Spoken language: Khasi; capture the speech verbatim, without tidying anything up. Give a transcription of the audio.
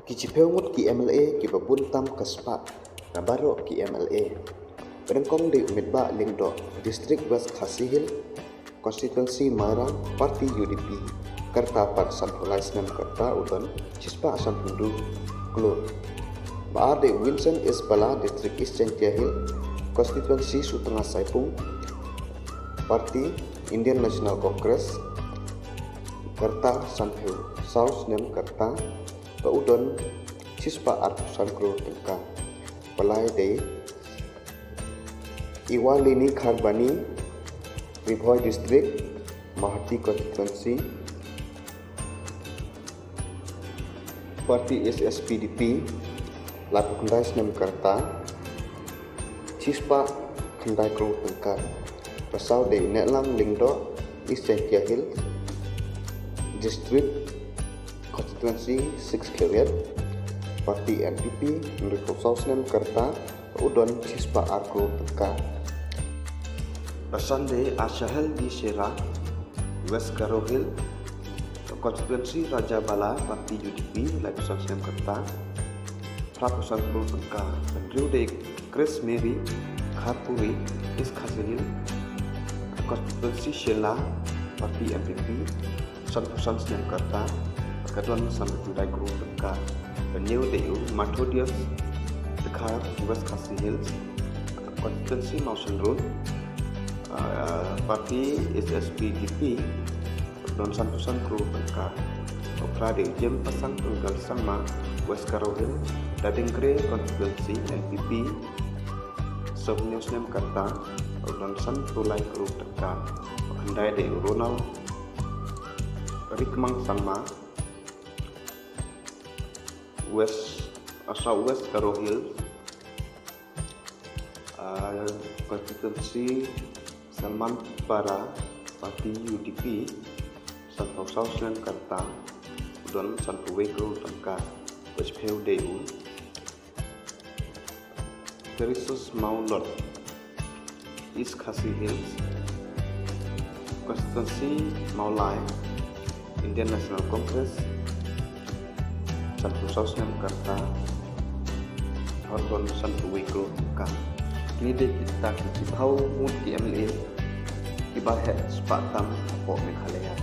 Ki chiphew ngut ki M L A kiba bun tam ka spah na baroh ki M L A. Ba nyngkong dei u Metbah Lyngdoh, District West Khasi Hills, Constituency Mairang, Party U D P, ka rta pat sanphew lai snem ka rta, u don shispah sanphew hynriew klur. Ba ar dei u Vincent S Bala, District East Jaintia Hills, Constituency Sutnga Saipung, Party Indian National Congress, ka rta sanphew saw snem ka rta, ba u don shispah arphew san klur tyngka. Ba lai dei i Walini Kharbani, Ri Bhoi District, Mawhati Constituency, Party H S P D P, laiphew khyndai snem ka rta, shispah khyndai klur tyngka. Ba saw dei Nehlang Lyngdoh, East Jaintia Hills District, Constituency six Khliehriat, Party N P P, hynriewphew saw snem ka rta, u don shispah ar klur tyngka. Ba san dei Ashahel D Shera, West Garo Hills, Constituency Rajabala, Party U D P, laiphew san snem ka rta, phraphew san klur tyngka. Ba hynriew dei Grace Mary Kharpuri, East Khasi Hills, Constituency Shella, Party N P P, sanphew san snem ka rta, ka don sanphew khyndai klur tyngka. Ba hynñiew dei u Methodius Dkhar, West Khasi Hills, Constituency Mawshynrut, ah, Party H S P D P, don sanphew san klur tyngka. Ba phra dei Jem Pasang Tunggal Sangma, West Garo Hills, Dading Gre Constituency, N P P, sawphew hynñiew snem ka rta, don sanphew lai klur tyngka. Ba khyndai dei u Ronald Rikmang Sangma, West, ah, South West Garo Hills, ah, Constituency Salmanpara, Party U D P, sanphew saw snem ka rta, don sanphew wei klur tyngka. Ba shiphew dei u Teresus Mawlot, East Khasi Hills, Constituency Mawlai, Indian National Congress, sanphew saw snem ka rta, hor don sanphew wei klur tyngka. Kine dei kita ki chiphew ngut ki M L A kiba heh spah tam hapoh Meghalaya.